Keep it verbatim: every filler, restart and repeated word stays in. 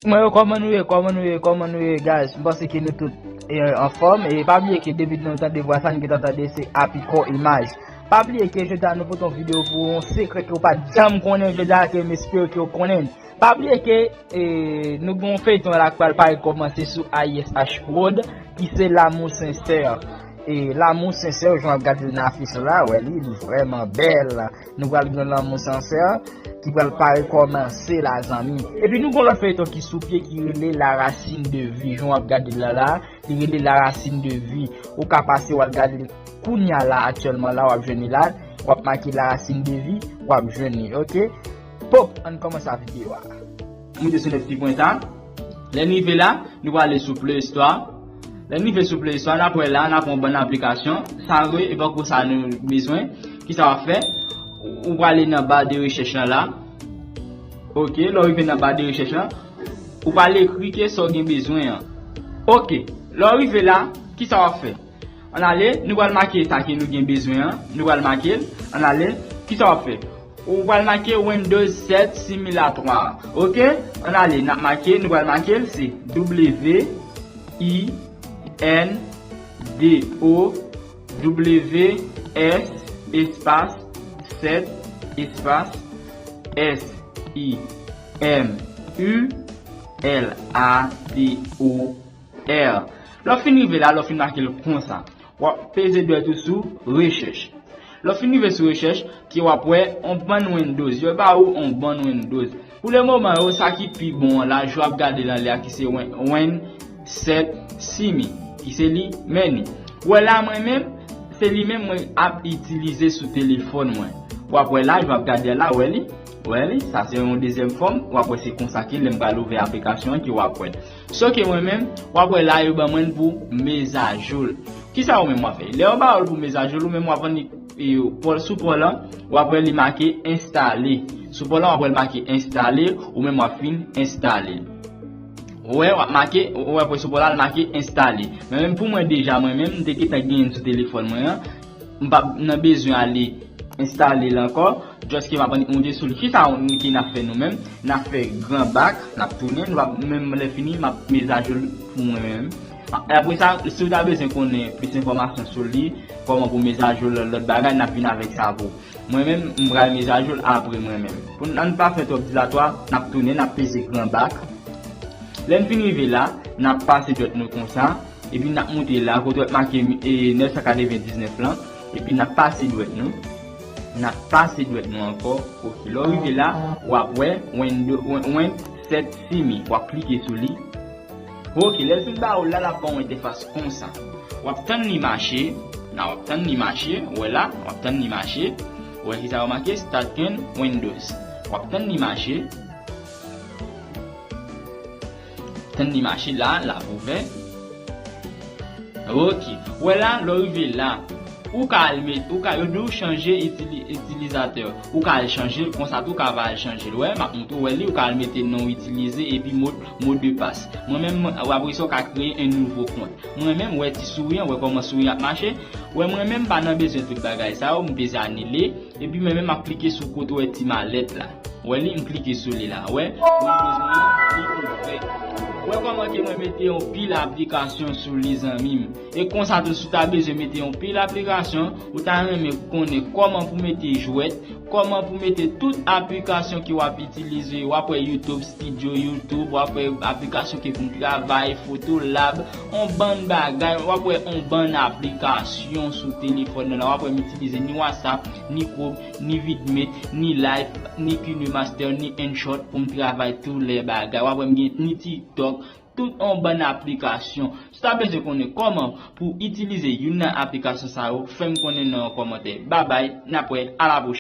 Mwen yo, kòman nou ye, kòman nou ye, kòman nou ye, guys? M panse ke nou tout e, anfòm. E pa bliye ke depi nou tande vwa sa, nou gentan tande se Apicor Image. Pa bliye ke jodi a nou pote yon videyo pou yon sekrè ke w pa t janm konnen, jodi a ke m espere ke w konnen. Pa bliye ke e, nou gen yon feyton la k pral parèt kòmanse sou A I S H Prod, ki se L'amour sincère. E L'amour sincère, jan w ap gade l nan afich la, wè li, li vrèman bèl. Nou pral gen L'amour sincère ki pral pare kòmanse la, zanmi. Epi nou gen lòt feyton ki sou pye ki rele La Racine de Vie. Jan w ap gade l la, la, li rele La Racine de Vie. Ou ka pase, w al gade l kounya la, aktyèlman la, w ap jwenn li la. W ap make La Racine de Vie, w ap jwenn li, oke? Pop, ann kòmanse ak videyo a. Moute sou nèf ti pwen sa. Lè n rive la, nou prale sou Play Store. Lè n rive sou Play Store, n ap wè la, n ap wè yon bann aplikasyon. Sa vre, e poko sa nou bezwen. Kisa w ap fè? Ou prale nan ba de rechèch lan la. Oke, lè w rive nan ba de rechèch lan, ou prale ekri ke sa w gen bezwen an. Oke, lè w rive la, kisa w ap fè? Ann ale, nou pral make sa ke nou gen bezwen an. Nou pral make l. Ann ale, kisa w ap fè? Ou pral make Windows sèt six mille trois. Oke? Ann ale, n ap make, nou pral make l, se W I N D O W S espas sèt espas S I M U L A D O R. Lè w fin rive la, lè w fin make l konsa, w ap peze dwèt ou sou rechèch. Lè w fin rive sou rechèch, ke w ap wè on bann Windows. Yo ba ou on bann Windows. Pou le moman yo, sa ki pi bon an la, jan w ap gade l anlè a, ki se Win, Win sèt Simi, ki se li menm. Ou wè la, mwen menm, se li menm mwen ap itilize sou telefòn mwen. W ap wè la, jan w ap gade la, wè li. Wè li, sa se yon dezyèm fòm. W ap wè se konsa ke lè m pral ouvè aplikasyon an ke w ap wè. Soke mwen menm, w ap wè la yo ban mwen l pou mezajou l. Kisa ou menm w ap fè? Lè yo ba ou l pou mezajou l, ou menm w ap annik e, pò, sou pò lan, w ap wè li make enstale. Sou pò lan, w ap wè li make enstale, ou menm w ap fin enstale. Ou wè, w ap make, ou wè, sou pò la, l make enstale. Men menm pou mwen deja, mwen menm, m te gentan genyen l sou telefòn mwen an. M p ap nan bezwen ale enstale l ankò. Just ke m ap annik monte sou li. Kisa nou ke n ap fè nou menm? N ap fè gran bak, n ap tounen, nou p ap, menm lè fini, m ap mezajou l pou mwen menm. Apre sa, si w ta bezwen konnen plis enfòmasyon sou li, kòman pou mezajou l, lòt bagay, n ap vin avèk sa pou ou. Mwen menm, m pral mezajou l apre mwen menm. Pou n, ann pa fè twòp dilatwa, n ap tounen, n ap peze gran bak. Lè n fin rive la, n ap pase dwèt nou konsa. Epi n ap moute la, kote w ap make, e, nèf san katrevendiznèf lan. Epi n ap pase dwèt nou. N ap pase dwèt nou ankò. Oke, lè w rive la, w ap wè Windows, Win, Win sèt Simi. W ap klike sou li. Oke, lè l fin ba ou la, l ap ba w entèfas konsa. W ap tann li mache. Nan, w ap tann li mache. Ou wè la, w ap tann li mache. Ou wè kisa yo make? Start current Windows. W ap tann li mache. Tann li mache la, l ap ouvè. Oke. Wè la, lè w rive la, ou ka al met, ou ka, yo di w chanje itili-, itilizatè. Ou ka al chanje l, konsa tou ou ka va al chanje l. Wè, m ap montre w, wè li, ou ka al mete non itilize epi mo, mo de pas. Mwen menm, w apre sa, ou ka kreye yon nouvo kont. Mwen menm, wè ti souri an, wè kòman souri ap mache. Wè mwen menm, m pa nan bezwen tout bagay sa yo, m peze anile. Epi mwen menm ap klike sou kote w wè ti malèt la. Wè li, m klike sou li la. Wè, mwen bezwen li ouvè. Wè kòman ke mwen mete yon pil aplikasyon sou li, zanmi m. E konsa tou, si w ta bezwen mete yon pil aplikasyon, ou ta renmen konnen kòman pou mete jwèt, kòman pou mete tout aplikasyon ke w ap itilize, w ap wè YouTube Studio, YouTube, w ap wè aplikasyon ke pou travay, Photo Lab, on bann bagay, w ap wè on bann aplikasyon sou telefòn nan la, w ap wè m itilize ni WhatsApp, ni Chrome, ni Vidmate, ni Live, ni KineMaster, ni InShot pou m travay tout lè bagay. W ap wè m gen ni TikTok, tout on bann aplikasyon. Si w ta bezwen konnen kòman pou itilize youn nan aplikasyon sa yo, fè m konnen nan yon kòmantè. Babay, n ap wè, a la pwochèn.